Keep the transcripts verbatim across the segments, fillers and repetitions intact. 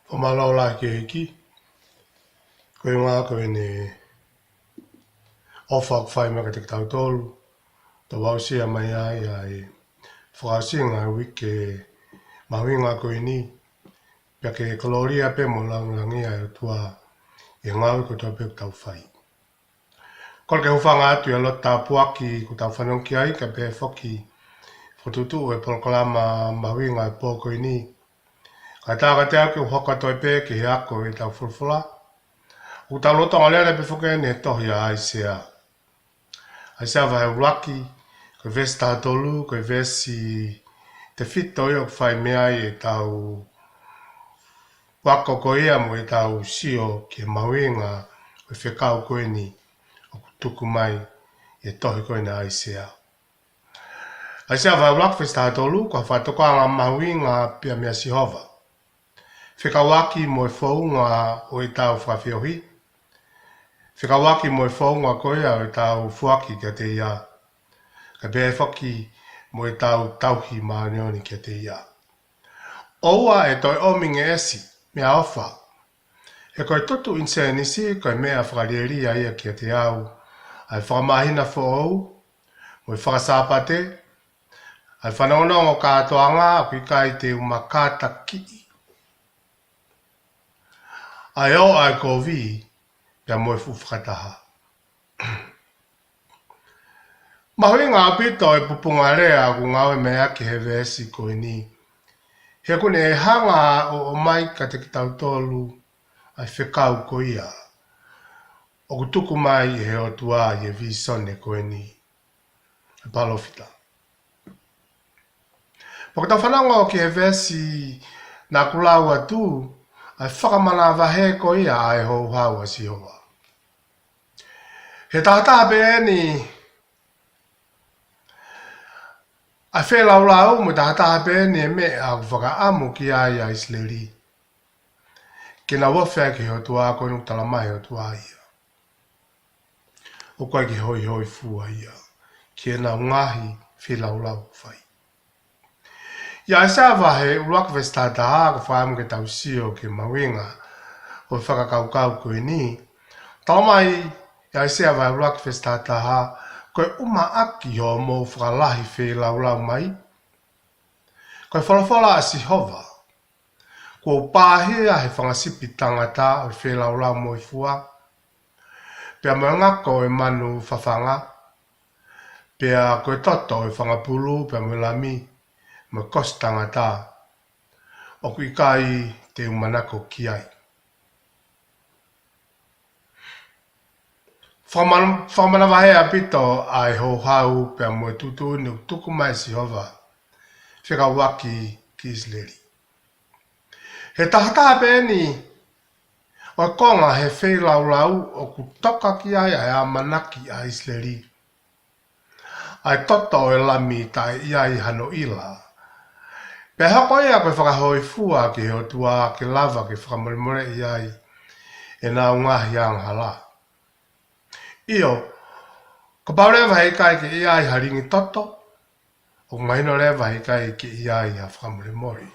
ʻOku mālō lahi ki he ʻEiki. Ko e ʻuhinga ko ʻene ʻofa ʻoku fai mai kiate kitautolu, tau aʻusia mai ai ʻa e fakaʻosinga ʻo e uike mahuʻinga ko eni, pea ke kolōlia pē mo lāngilangiʻia ʻa e ʻOtua ʻi he ngāue kotoa pē ʻoku tau fai. Kole ke u hūfanga atu ʻi he lotu tāpuaki kuo tau fanongo ki ai, kae pehē foki fokotuʻutuʻu ʻo e polokalama mahuʻinga ʻo e pō ko eni. Kae ʻatā kiate au ke u hoko atu ai pē ki he ako ʻetau folofola. ʻOku tau lolotonga lele pē foki eni he tohi ʻa ʻAisea. ʻAisea vahe ʻuluaki, ko e veesi taha tolu, ko e veesi tefito ia ʻoku fai mei ai ʻetau ako ko ia mo ʻetau sio ki he mahuʻinga ʻo e fekau ko eni ʻoku tuku mai ʻi he tohi ko eni ʻa ʻAisea. ʻAisea vahe ʻuluaki veesi taha tolu, ko ha fakatokanga mahuʻinga pē ia meia Sihova. Fekauʻaki mo e founga ʻo ʻetau fakafeohi. Fekauʻaki mo e founga ko ia ʻo ʻetau foaki kiate ia. Kae pehē foki mo ʻetau tauhi māʻoniʻoni kiate ia. ʻOua ʻe toe ʻomi ngeʻesi, meʻaʻofa. He ko e tutu ʻinisēnisi, ko e meʻa fakalielia ia kiate au. ʻA e fakamāhina foʻou, mo e fakasāpate, ʻa e fanongonongo kātoanga, ʻoku ʻikai te u makātakiʻi. ʻA e ʻoʻa ʻa e kovi, pea mo e fuʻu fakataha. Mahuʻinga ʻaupito e pupunga lea ʻoku ngāueʻaki he veesi ko eni. He ʻoku ne hanga ʻo ʻomai kiate kitautolu ʻa e fekau ko ia ʻoku tuku mai ʻe he ʻOtua ʻi he vīsone ko eni ʻa e palōfita. Pea ʻoku tau fanongo ki he veesi naʻa ku lau atu, ʻa e fakamanavahē ko ia ʻa e houhau ʻa Sihova. He tahataha pē eni ʻa e feilaulau mo e tahataha pē eni e meʻa ʻoku fakaʻamu ki ai ʻa ʻIsileli. Ke nau ofi ai ki he ʻOtua ko eni ʻoku talamai ʻe he ʻOtua ia. ʻOku ʻikai ke hoihoifua ia ki heʻenau ngaahi feilaulau ʻoku fai. ʻI ʻAisea vahe ʻuluaki veesi tahataha, ko e fakaʻamu ke tau sio ki he mahuʻinga ʻo e fakakaukau ko eni. Talamai ʻi ʻAisea vahe ʻuluaki veesi tahataha, ko e ʻumaʻā hoʻomou fakalahi feilaulau mai. Ko e folofola ʻa Sihova. Kuo u pāhia he fanga sipi tangata ʻo e feilaulau moifua, pea mo e ngako ʻo e manu fafanga, pea ko e toto ʻo e fanga pulu, pea mo e lami, mo e kosi tangata, ʻoku ʻikai te u manako ki ai. Fakaman-, fakamanavahē ʻaupito ʻa e houhau pea mo e tuʻutuʻuni ʻoku tuku mai ʻe Sihova fekauʻaki ki ʻIsileli. He tahataha pē eni ʻo e konga he feilaulau ʻoku toka ki ai ʻa e ʻamanaki ʻa ʻIsileli. ʻA e toto ʻo e lami taʻe ʻi ai hano ʻila. Pea hoko ia ko e fakahōifua ki he ʻOtua ke lava ke fakamolemoleʻi ai ʻenau ngaahi angahala. ʻIo, kapau leva heʻikai ke ʻi ai ha lingi toto, ʻoku mahino leva heʻikai ke ʻi ai ha fakamolemole.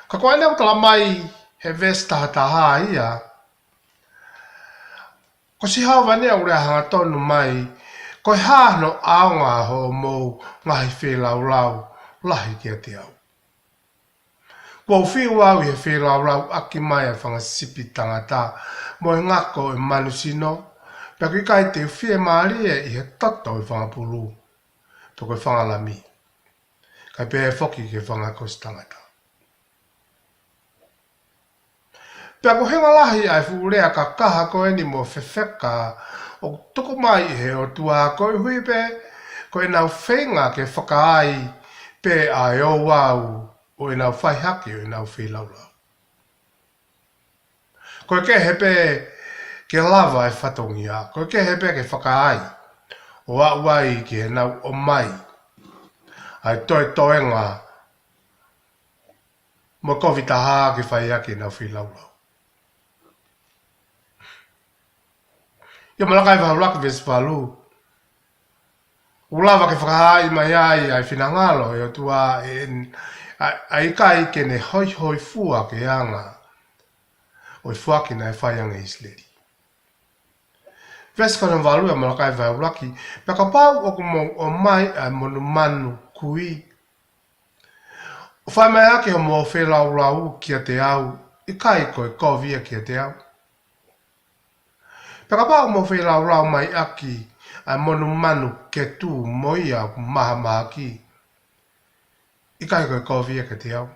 Ka ko ʻene ʻoku talamai he veesi tahataha ia, ko Sihova eni ʻoku lea hangatonu mai, ko e hā hono ʻaonga hoʻomou ngaahi feilaulau lahi kiate au. Kuo u fiu au ʻi he feilaulau ʻaki mai ʻa e fanga sipi tangata, mo e ngako ʻo e manu sino, pea ʻoku ʻikai te u fiemālie ʻi he toto ʻo e fanga pulu, pe ko e fanga lami. Kae pehē foki ki he fanga kosi tangata. Pea ko e ʻuhinga lahi ʻa e fuʻu lea kakaha ko eni mo fefeka ʻoku tuku mai ʻe he ʻOtua koeʻuhi pē ko ʻenau feinga ke fakaai pē ʻa e ouau ʻo ʻenau fai hake ʻo ʻenau feilaulau. Ko e kehe pē ke lava e fatongia, ko e kehe pē ke fakaai, ʻo aʻu ai ki heʻenau ʻomai ʻa e toetoenga mo e kovi taha ke fai ʻaki ʻenau feilaulau. ʻIa Malakai vahe ʻuluaki veesi valu. ʻOku lava ke fakahaaʻi mai ai ʻa e finangalo ʻo e ʻOtua ʻe, ʻa, ʻa ʻikai ke ne hoihoifua ki he anga ʻo e foaki naʻe fai ange ʻe ʻIsileli. Veesi ko hono valu ʻa Malakai vahe ʻuluaki: Pea kapau ʻoku mou ʻomai ʻa e monumanu kui, ʻo fai mai ʻaki hoʻomou feilaulau kiate au, ʻikai ko e kovi ia kiate au? Pea kapau ʻoku mou feilaulau mai ʻaki ʻa e monumanu ketū mo ia ʻoku mahamahaki, ʻikai ko e kovi ia kiate au?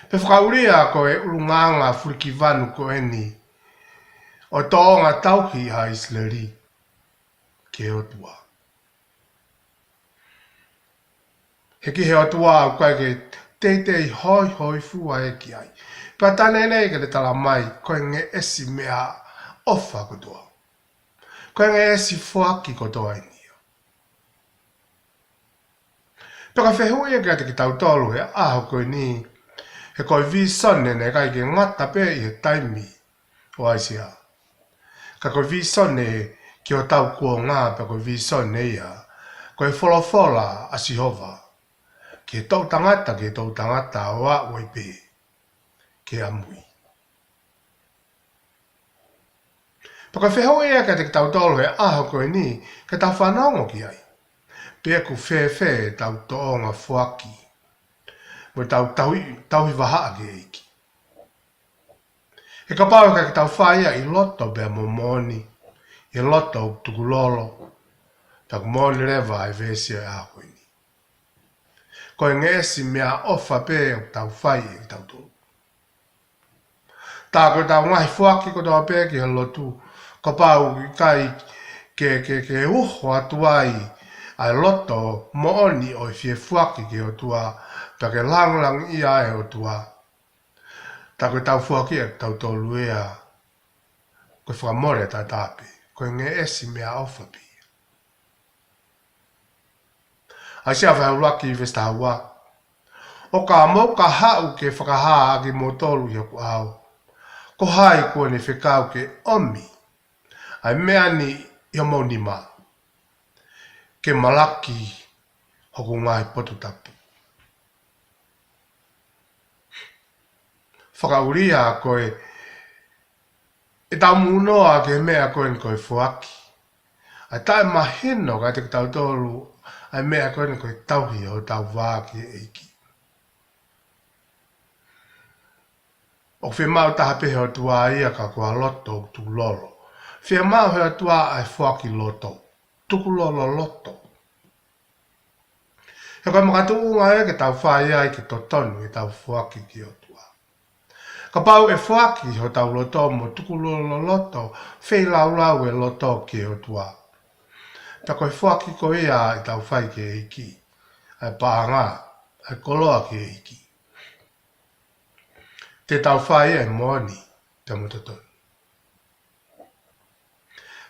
Pea fakaʻulia ko e ʻulungaanga fulikivanu ko eni ʻo e tōʻonga tauhi ʻa ʻIsileli ki he ʻOtua. He ki he ʻOtua ʻoku ʻikai ke teitei hoihoifua ia ki ai. Pea tā neʻineʻi ke ne tala mai, ko e ngeʻesi meʻaʻofa kotoa. Ko e ngeʻesi foaki kotoa eni ia. Pea ko e fehuʻi ia kiate kitautolu he ʻaho ko eni, he ko e vīsone naʻe ʻikai ke ngata pē ʻi he taimi ʻo ʻAisea. Ka ko e vīsone ki hotau kuonga, pea ko e vīsone ia, ko e folofola ʻa Sihova ki he toʻutangata, ki he toʻutangata ʻo aʻu ai pē ki he ʻamui. Pea ko e fehuʻi ia kiate kitautolu he ʻaho ko eni, ke tau fanongo ki ai. Pe ʻoku fēfē ʻetau tōʻonga foaki mo ʻetau tauhi, tauhi vahaʻa ki he ʻEiki? He kapau ʻe ʻikai ke tau fai ia ʻi loto pea mo moʻoni, ʻi loto ʻoku tukulolo, pea ʻoku moʻoni leva ʻa e veesi ʻo e ʻaho ko eni. Ko e ngeʻesi meʻaʻofa pē ʻoku tau fai ʻe kitautolu. Tā ko ʻetau ngaahi foaki kotoa pē ki he lotu, kapau ʻe ʻikai ke, ke, ke uho atu ai ʻa e loto moʻoni ʻo e fie foaki ki he ʻOtua, pea ke langilangiʻia ai e ʻOtua, tā ko ʻetau foaki ʻa kitautolu ia, ko e fakamole tatau pē, ko e ngeʻesi meʻaʻofa pē ia. ʻAisea vahe ʻuluaki veesi taha ua: ʻO ka mou ka haʻu ke fakahā ʻa kimoutolu ʻi hoku ʻao, ko hai kuo ne fekau ke ʻomi ʻa e meʻa ni ʻi homou nima, ke malaki hoku ngaahi potu tapu? Fakaʻulia ko e, ʻetau munoa ki he meʻa ko eni ko e foaki. ʻA e taʻemahino kiate kitautolu ʻa e meʻa ko eni ko e tauhi hotau vā ki he ʻEiki. ʻOku fiemaʻu taha pē he ʻOtua ia ka ko ha loto ʻoku tukulolo. Fiemaʻu he ʻOtua ʻa e foaki loto, tukulolo loto. He ko e makatuʻunga ia ke tau fai ai ke totonu ʻetau foaki ki he ʻOtua. Kapau ʻe foaki hotau loto mo tukulolo loto, feilaulau e loto ki he ʻOtua, pea ko e foaki ko ia ʻetau fai ki he ʻEiki, ʻa e paʻanga, ʻa e koloa ki he ʻEiki, te tau fai ʻa e moʻoni pea mo e totonu.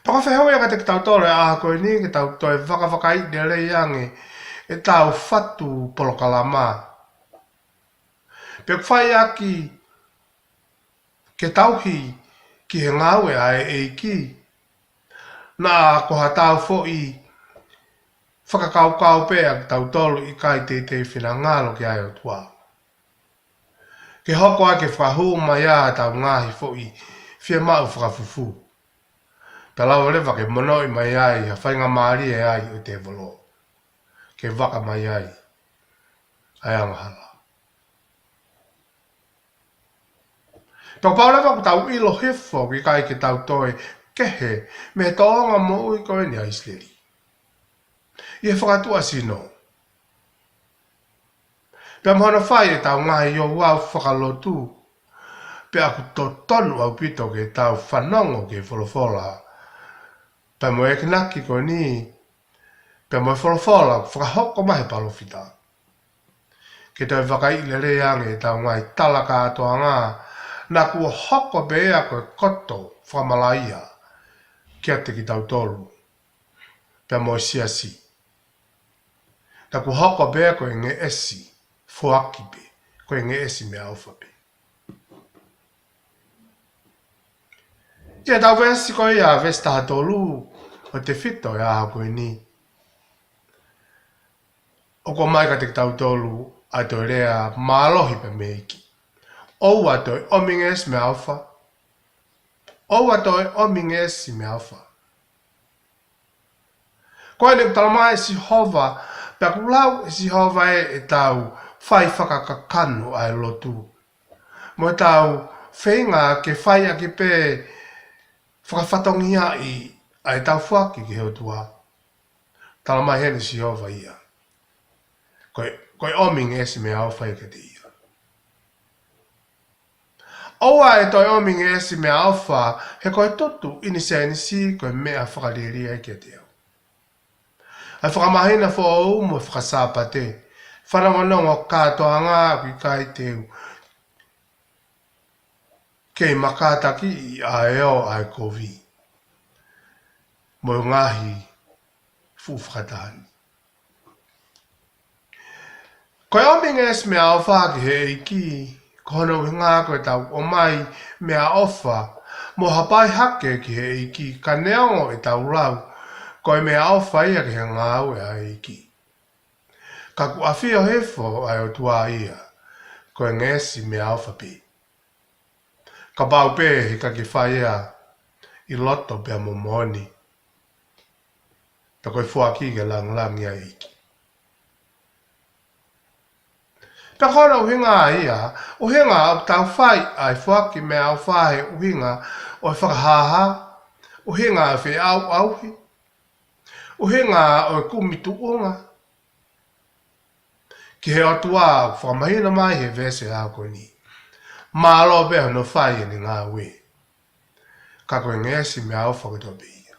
Pea ko e fehuʻi ia kiate kitautolu he ʻaho ko eni, ke tau toe vakavakaiʻi lelei ange ʻetau fatu polokalama. Pe ʻoku fai ʻaki ke tauhi ki he ngāue ʻa e ʻEiki, naʻa ko haʻatau foʻi fakakaukau pē ʻa kitautolu ʻikai teitei finangalo ki ai e ʻOtua, ke hoko ai ke fakahū mai ʻetau ngaahi foʻi fiemaʻu fakafufū, pea lava leva ke monoʻi mai ai ha faingamālie ai ʻo e tēvolo ke vaka mai ai ʻa e angahala. Pea kapau leva ʻoku tau ʻilo hifo ʻoku ʻikai ke tau toe kehe mei he tōʻonga moʻui ko eni ʻa ʻIsileli ʻi he fakatuʻasino, pea mo hono fai ʻetau ngaahi ouau fakalotu, pea ʻoku totonu ʻaupito ke tau fanongo ki he folofola, pea mo e enginaki ko eni, pea mo e folofola fakahoko mai he palōfita, ke toe vakaiʻi lelei ange ʻetau ngaahi tala kātoanga, naʻa kuo hoko pē ia ko e koto fakamalaʻia kiate kitautolu pea mo e siasi. Naʻa kuo hoko pē ia ko e ngeʻesi foaki pē, ko e ngeʻesi meʻaʻofa pē. ʻI heʻetau veesi ko ia, veesi taha tolu ʻo e tefito ʻo e ʻaho ko eni, ʻOku ʻomai kiate kitautolu ʻa e toe lea mālohi pē mei he ʻEiki. ʻOua toe ʻomi ngeʻesi meʻaʻofa. ʻOua toe ʻomi ngeʻesi meʻaʻofa. Ko eni ʻoku talamai ʻe Sihova, pea ʻoku lau ʻe Sihova ʻe ʻetau fai fakakakano ʻa e lotu, mo ʻetau feinga ke fai ʻaki pē fakafatongiaʻi ʻa ʻetau foaki ki he ʻOtua. Talamai heni ʻe Sihova ia, ko e, ko e ʻomi ngeʻesi meʻaʻofa ia kiate ia. ʻOua ʻe toe ʻomi ngeʻesi meʻaʻofa, he ko e tutu ʻinisēnisi ko e meʻa fakalielia ia kiate au. ʻA e fakamāhina foʻou mo e fakasāpate, fanongonongo kātoanga ʻoku ʻikai te u kei makātakiʻi ʻa e ō ʻa e kovi mo e ngaahi fuʻu fakataha ni. Ko e ʻomi ngeʻesi meʻaʻofa ki he ʻEiki, ko hono ʻuhinga ko ʻetau ʻomai meʻaʻofa mo hapai hake ki he ʻEiki, ka neongo ʻetau lau ko e meʻaʻofa ia ki he ngāue ʻa e ʻEiki, ka ʻoku ʻafio hifo ʻa e ʻOtua ia ko e ngeʻesi meʻaʻofa pē. Kapau pē he ʻikai ke fai ia ʻi loto pea mo moʻoni, pea ko e foaki ke langilangiʻia ʻa e ʻEiki. Pea ko hono ʻuhinga ia, ʻuhinga ʻoku tau fai ʻa e foaki meʻaʻofa he ʻuhinga ʻo e fakahāhā, ʻuhinga ʻo e feʻauʻauhi, ʻuhinga ʻo e kumi tuʻunga ki he ʻOtua, ʻoku fakamahino mai he veesi ʻa ko eni. Mālō pē hono fai ʻene ngāue, ka ko e ngeʻesi meʻaʻofa kotoa pē ia.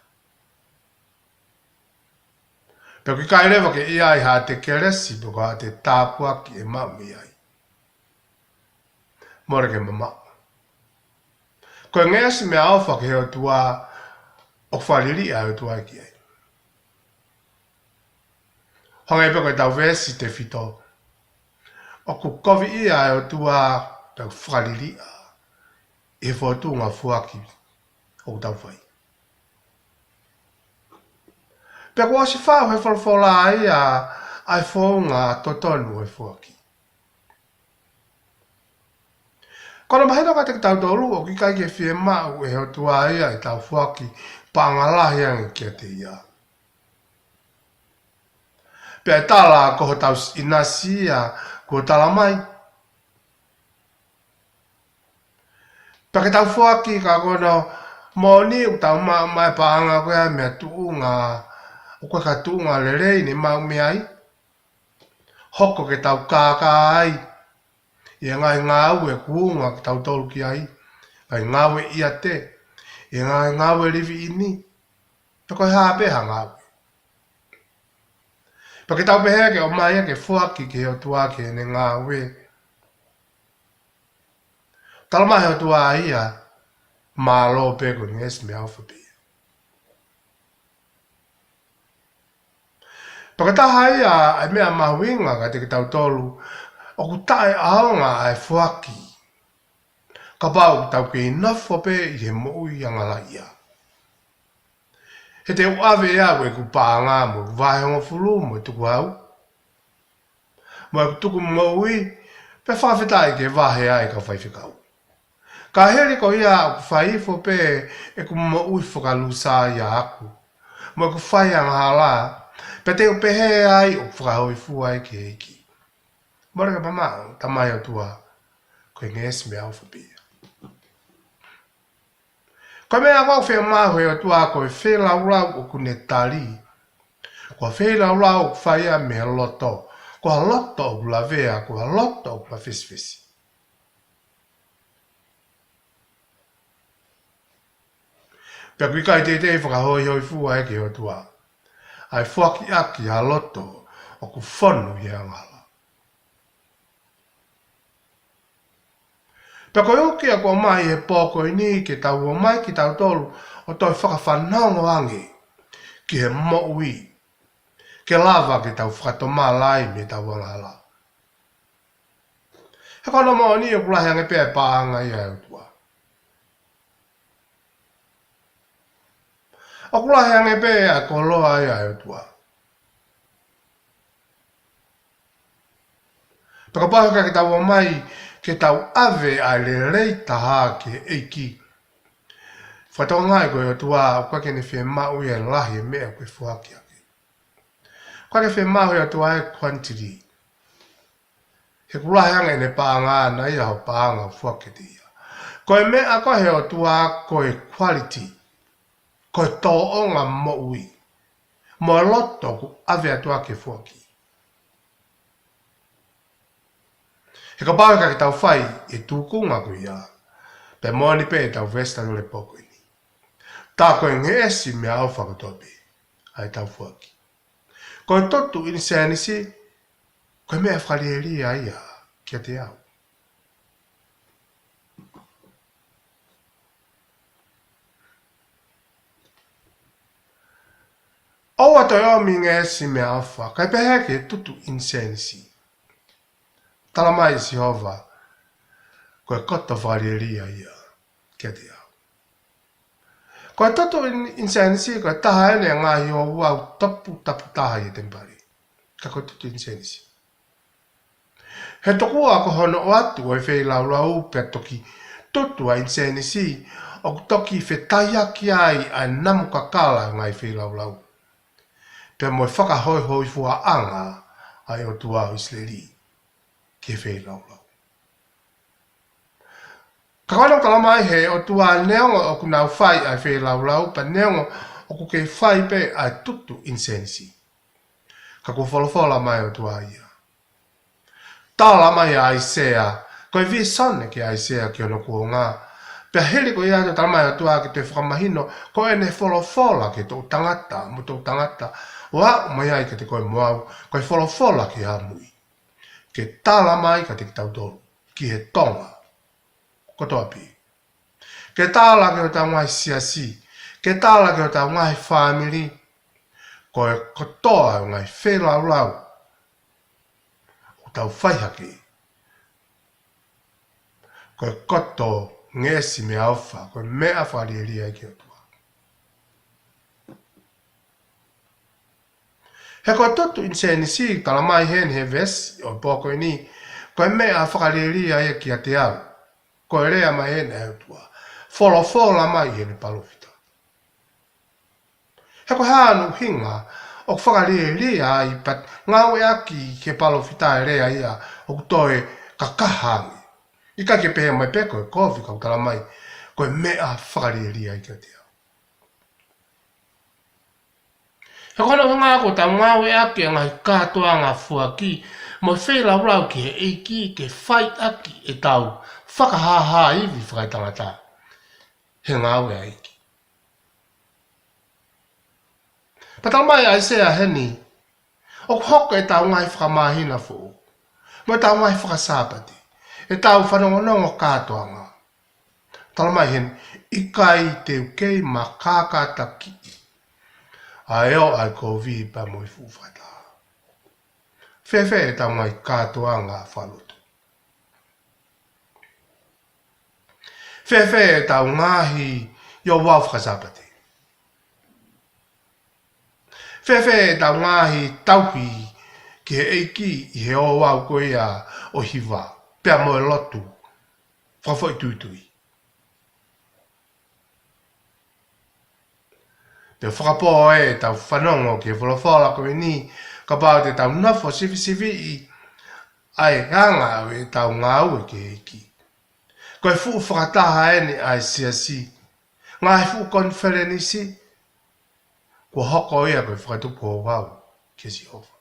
Pea ʻoku ʻikai leva ke ʻi ai haʻate kelesi pe ko haʻate tāpuaki ʻe maʻu mei ai. Mole ke mamaʻo. Ko e ngeʻesi meʻaʻofa ki he ʻOtua, ʻoku fakaliliʻa ʻa e ʻOtua ki ai. Hangē pē ko ʻetau veesi tefito, ʻoku koviʻia ʻa e ʻOtua, pea ʻoku fakaliliʻa ʻi he fōtunga foaki ʻoku tau fai. Pea kuo ʻosi faʻu he folofola ia ʻa e founga totonu ʻo e foaki. Ko hono mahino kiate kitautolu ʻoku ʻikai ke fiemaʻu ʻe he ʻOtua ia ʻetau foaki paʻanga lahi ange kiate ia. Pea ʻe tala ko hotau ʻinasi ia kuo talamai. Pea ke tau foaki ka ko hono moʻoni ʻoku tau maʻu mai paʻanga ko ia mei ha tuʻunga ʻoku ʻikai ko ha tuʻunga lelei ne maʻu mei ai. Hoko ke tau kākā ai ʻi he ngaahi ngāue ʻoku ʻuhinga kitautolu ki ai, ngaahi ngāue ʻiate, ʻi he ngaahi ngāue livi ʻi ni, pe ko e hā pē ha ngāue. Pea ke tau pehē ke ʻomai ia ke foaki ki he ʻOtua ki heʻene ngāue. Talamai ʻe he ʻOtua ia, mālō pē ko e ngeʻesi meʻaʻofa pē ia. Pea ko e taha ia ʻa e meʻa mahuʻinga kiate kitautolu, ʻoku taʻeʻaonga ʻa e foaki kapau ʻoku tau kei nofo pē ʻi he moʻui angalaʻia. He te u ʻave ʻe au ʻeku paʻanga mo ʻeku vahe hongofulu mo e tukuhau, mo ʻeku tuku moʻui, pea fakafetaʻi ke vahe ai ʻe he kau faifekau. Ka hili ko ia ʻoku fai hifo pē ʻeku moʻui fakalūsā ia ʻaʻaku mo ʻeku fai angahala, pea te u pehē ai ʻoku fakahōifua ai ki he ʻEiki. Mole ke mamaʻo, talamai ʻe he ʻOtua, ko e ngeʻesi meʻaʻofa pē ia. Ko e meʻa ʻoku fiemaʻu ʻe he ʻOtua ko e feilaulau ʻoku ne tali. Ko e feilaulau ʻoku fai ia mei he loto. Ko e loto ʻoku lavea, ko e loto ʻoku mafesifesi. Pea ʻoku ʻikai teitei fakahōifua ia ki he ʻOtua ʻa e foaki ʻaki ha loto ʻoku fonu ʻi he angahala. Pea ko e uki ʻoku ʻomai he pō ko eni ke tau ō mai kitautolu ʻo toe fakafanongo ange ki he moʻui, ke lava ke tau fakatomala ai mei heʻetau angahala. He ko hono moʻoni ʻoku lahi ange pē ʻa e paʻanga ia ʻa e ʻOtua. ʻOku lahi ange pē ʻa e koloa ia ʻa e ʻOtua. Pea kapau he ʻikai ke tau ō mai ke tau ʻave ʻa e lelei taha ki he ʻEiki, fakatokangaʻi ko e ʻOtua ʻoku ʻikai ke ne fiemaʻu ia e lahi e meʻa ʻoku ke foaki ʻaki. ʻOku ʻikai ke fiemaʻu he ʻOtua e quantity. He ʻoku lahi ange ʻene paʻanga ʻana ia ʻi hoʻo paʻanga ʻoku foaki kiate ia. Ko e meʻa ko ē he ʻOtua ko e quality. Ko e tōʻonga moʻui. Mo e loto ʻoku ʻave atu ʻa e foaki. He kapau he ʻikai ke tau fai e tūkunga ko ia, pea moʻoni pē ʻetau veesi tolu ʻo e pō ko eni. Tā ko e ngeʻesi meʻaʻofa kotoa pē ʻa ʻetau foaki. Ko e tutu ʻinisēnisi, ko e meʻa fakalielia ia kiate au. ʻOua toe ʻomi ngeʻesi meʻaʻofa, kae pehē ki he tutu ʻinisēnisi. Talamai ʻe Sihova, ko e koto fakalielia ia kiate au. Ko e tutu ʻin-, ʻinisēnisi, ko e taha eni e ngaahi ouau toputapu taha ʻi he temipale. Ka ko e tutu ʻinisēnisi. He tokua ko hono ʻoatu ʻo e feilaulau pea toki tutu ʻa e ʻinisēnisi, ʻoku toki fetaiaki ai ʻa e namu kakala ʻo e ngaahi feilaulau. Pea mo e fakahoihoifuaʻanga ʻa e ʻOtua ʻo ʻIsileli ki he feilaulau. Ka ko ʻene talamai he ʻOtua neongo ʻoku nau fai ʻa e feilaulau, pea neongo ʻoku kei fai pē ʻa e tutu ʻinisēnisi. Ka kuo folofola mai ʻOtua ia. Talamai ʻa ʻAisea, ko e vīsone ki ʻAisea ki hono kuonga. Pea hili ko ia ʻo talamai ʻOtua ke toe fakamahino, ko ʻene folofola ki he toʻutangata, mo e toʻutangata, ʻo aʻu mai ai kiate koe mo au, ko e folofola ki ʻamui. Ke talamai kiate kitautolu, ki he Tonga kotoa pē. Ke tala ki hotau ngaahi siasi, ke tala ki hotau ngaahi fāmili, ko e kotoa ʻo e ngaahi feilaulau ʻoku tau fai hake, ko e koto ngeʻesi meʻaʻofa, ko e meʻa fakalielia ia ki he ʻOtua. He ko e tutu ʻinisēnisi, talamai heni he veesi ʻo e pō ko eni, ko e meʻa fakalielia ia kiate au. Ko e lea mai heni ʻa e ʻOtua. Folofola mai heʻene palōfita. He ko e hā hono ʻuhinga ʻoku fakalielia ai pea ngāueʻaki ki he palōfita e lea ia ʻoku toe kakaha ange. ʻIkai ke pehē mai pē ko e kovi, ka ʻoku talamai, ko e meʻa fakalielia ia kiate au. He ko hono ʻuhinga ko ʻetau ngāueʻaki e ngaahi kātoanga foaki mo e feilaulau ki he ʻEiki ke fai ʻaki ʻetau fakahāhā ivi fakaetangata he ngāue ʻa e ʻEiki. Pea talamai ʻe ʻAisea heni, ʻoku hoko ʻetau ngaahi fakamāhina foʻou, mo ʻetau ngaahi fakasāpate, ʻetau fanongonongo kātoanga. Talamai heni, ʻikai te u kei makākātakiʻi ʻa e ō ʻa e kovi pea mo e fuʻu fakataha. Fēfē ʻetau ngaahi kātoanga fakalotu? Fēfē ʻetau ngaahi ouau fakasāpate? Fēfē ʻetau ngaahi tauhi ki he ʻEiki ʻi he ouau ko ia ʻo e hiva, pea mo e lotu fakafoʻituitui? Pea fakapō ʻetau fanongo ki he folofola ko eni, kapau te tau nofo sivisiviʻi ʻa e anga ʻo ʻetau ngāue ki he ʻEiki. Ko e fuʻu fakataha eni ʻa e siasi, ngaahi fuʻu konifelenisi, kuo hoko ia ko e fakatupu ouau kia Sihova.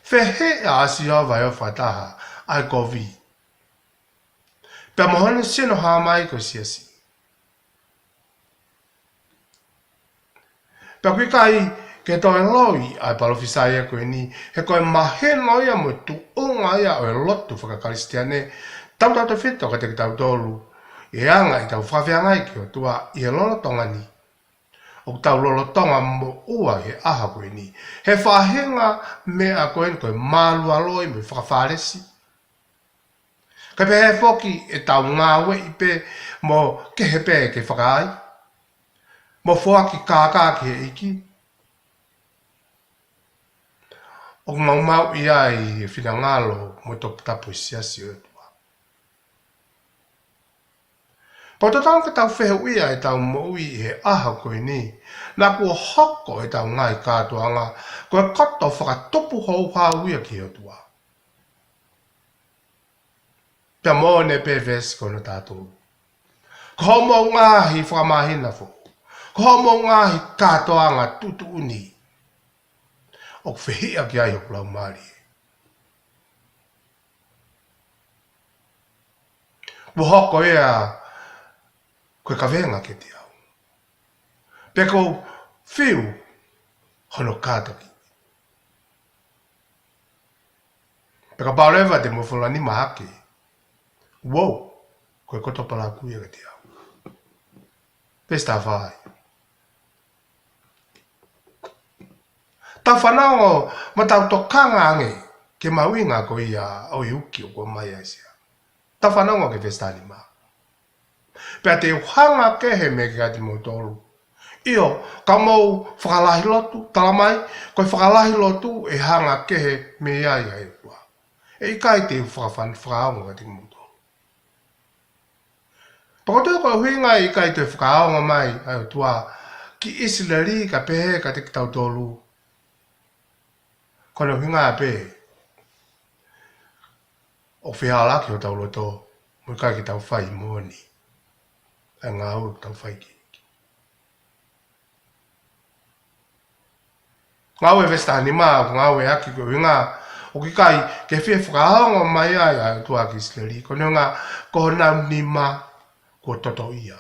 Fehiʻa ʻa Sihova ʻi he fakataha ʻa e kovi pea mo hono sino hā mai ko e siasi. Pea ʻoku ʻikai ke toe loi ʻa e palōfisai ko eni, he ko e mahino ia mo e tuʻunga ia ʻo e lotu fakakalisitiane, tautautefito kiate kitautolu, ʻi he anga ʻetau fakafeangai ki he ʻOtua ʻi he lolotonga ni. ʻOku tau lolotonga moʻua he ʻaho ko eni. He faʻahinga meʻa ko eni ko e mālualoi mo e fakafālesi. Kae pehē foki ʻetau ngāueʻi pē mo kehe pē ke fakaai, mo foaki kākā ki he ʻEiki. ʻoku maumauʻi ai e finangalo mo e toputapu e siasi ʻo e ʻOtua. Pea ʻoku totonu ke tau fehuʻia ʻetau moʻui ʻi he ʻaho ko eni, naʻa kuo hoko ʻetau ngaahi kātoanga ko e koto fakatupu houhau ia ki he ʻOtua. Pea moʻoni pē veesi ko hono taha tolu. Ko hoʻomou ngaahi fakamāhina foʻou, ko hoʻomou ngaahi kātoanga tuʻutuʻuni, ʻoku fehiʻa ki ai hoku laumālie. Kuo hoko ia ko e kavenga kiate au, pea ʻoku ou fiu hono kātaki. Pea kapau leva te mou fola nima hake, uou, ko e koto palakū ia kiate au. Veesi taha fā. Tau fanongo mo tau tokanga ange ki he mahuʻinga ko ia ʻo e uki ʻoku ʻomai ʻe Aisea. Tau fanongo ki he veesi taha nima. Pea te u hanga kehe mei he kiate kimoutolu. ʻIo, ka mou fakalahi lotu, tala mai, ko e fakalahi lotu ʻe hanga kehe mei ai ʻa e ʻOtua. ʻE ʻikai te u fakafan-, fakaongo kiate kimoutolu. Pea ko e toe ko e ʻuhinga ʻe ʻikai toe fakaongo mai ʻa e ʻOtua ki ʻIsileli kae pehē kiate kitautolu, ko hono ʻuhinga pē ʻoku fehālaaki hotau loto, mo ʻikai ke tau fai moʻoni ʻa e ngāue ʻoku tau fai ki he ʻEiki. Ngāue veesi taha nima, ngāueʻaki ko e ʻuhinga ʻoku ʻikai ke fie fakaongo mai ai ʻa e ʻOtua ki ʻIsileli, ko hono ʻuhinga ko honau nima kuo totoʻia.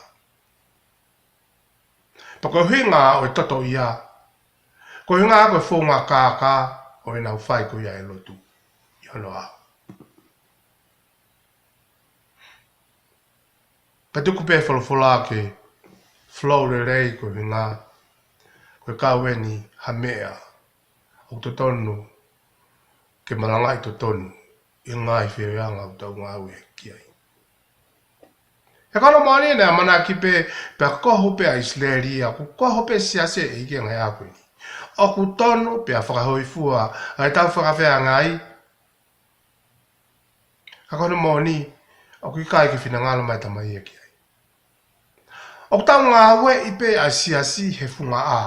Pea ko e ʻuhinga ʻo e totoʻia, ko e ʻuhinga ko e founga kākā ʻo ʻenau fai ko ia e lotu ʻi hono ʻaho. Pea tuku pē folofola ke flow lelei ko e ʻuhinga ko e kau eni ha meʻa ʻoku totonu ke malangaʻi totonu ʻi he ngaahi feohiʻanga ʻoku tau ngāue ki ai. He ko hono moʻoni naʻe ʻamanaki pē, pea kohu pē ʻa ʻIsileli, ʻoku kohu pē siasi ʻe ʻEiki he ngaahi ʻaho ko eni. ʻOku tonu pea fakahōifua ʻa ʻetau fakafeangai. Ka ko hono moʻoni, ʻoku ʻikai ke finangalo mai e Tamai ia ki ai. ʻOku tau ngāueʻi pē ʻa e siasi he funga ʻā.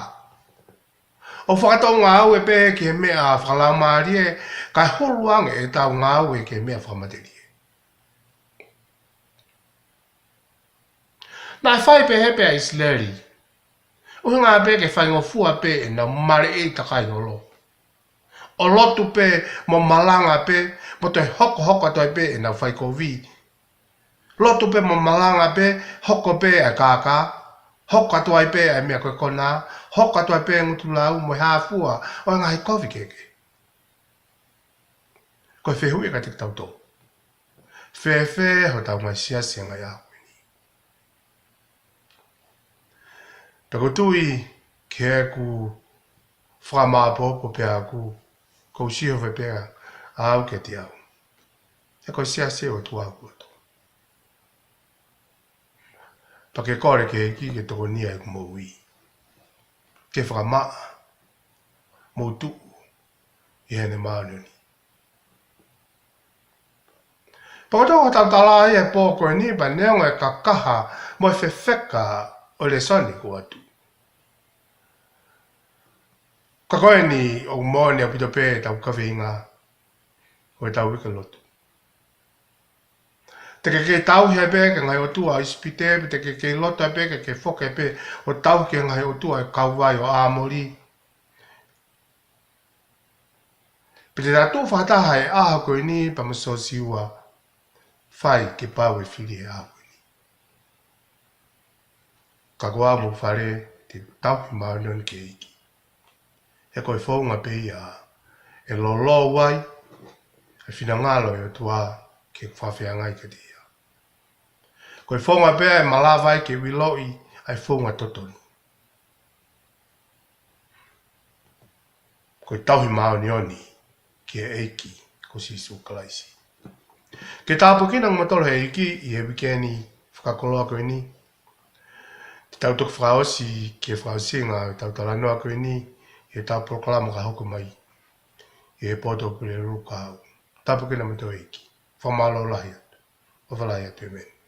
ʻOku fakatou ngāue pē ki he meʻa fakalaumālie, kae hulu ange ʻetau ngāue ki he meʻa fakamatelie. Naʻe fai pehē pē ʻa ʻIsileli. ʻUhinga pē ke faingofua pē ʻenau maleʻei takai holo. ʻO lotu pē mo malanga pē, mo toe hokohoko atu ai pē ʻenau fai kovi. Lotu pē mo malanga pē, hoko pē ʻa e kākā, hoko atu ai pē ʻa e meʻa ko e konā, hoko atu ai pē ngutu lau mo e hā fua ʻo e ngaahi kovi kehekehe. Ko e fehuʻi kiate kitautolu. Fēfē hotau ngaahi siasi he ngaahi ʻaho ko eni? Pea ʻoku ou tui ki heʻeku fakamāopoopo pē ʻaʻaku, ʻoku ou sio fē pē ʻaʻau kiate au. He ko e siasi ʻo e ʻOtua ʻoku ou lotu. Pea ke kole ki he ʻEiki ke tokonia ʻeku moʻui, ke fakamaʻa mo tuʻu ʻi heʻene māʻoniʻoni. Pea ko e toko tau tala ia he pō ko eni, pea neongo e kakaha mo e fefeka ʻo e lēsoni kuo ʻoatu, ka ko eni ʻoku moʻoni ʻaupito pē ʻetau kaveinga ʻo ʻetau uike lotu. Te ke kei tauhi ai pē ki he ngaahi ʻotua ʻo ʻIsipite, pe te ke kei loto ai pē ke ke foki ai pē ʻo tauhi ki he ngaahi ʻotua ʻo e kauvai ʻo ʻAmoli. Pe te ta tuʻu fakataha he ʻaho ko eni pea mo Siosiua, fai ke pau e fili he ʻaho ko eni. Ka ko au mo e fale te tau tauhi māʻoniʻoni ki he ʻEiki. He ko e founga pē ia ʻe lolou ai ʻa e finangalo ʻo e ʻOtua ke fakafeangai kiate ia. Ko e founga pē ia ʻe malava ai ke ʻiloʻi ʻa e founga totonu. Ko e tauhi māʻoniʻoni ki he ʻEiki ko Sīsū Kalaisi. Ke tāpuekina kimoutolu he ʻEiki ʻi he uike ni fakakoloa ko eni. Te tau toki fakaʻosi ki he fakaʻosinga ʻo ʻetau talanoa ko eni ʻi heʻetau polokalama ka hoko mai. ʻi he poto pule luka au. Tapu ke na mato ʻEiki. Fakamālō lahi atu. ʻOfa lahi atu, ʻēmeni.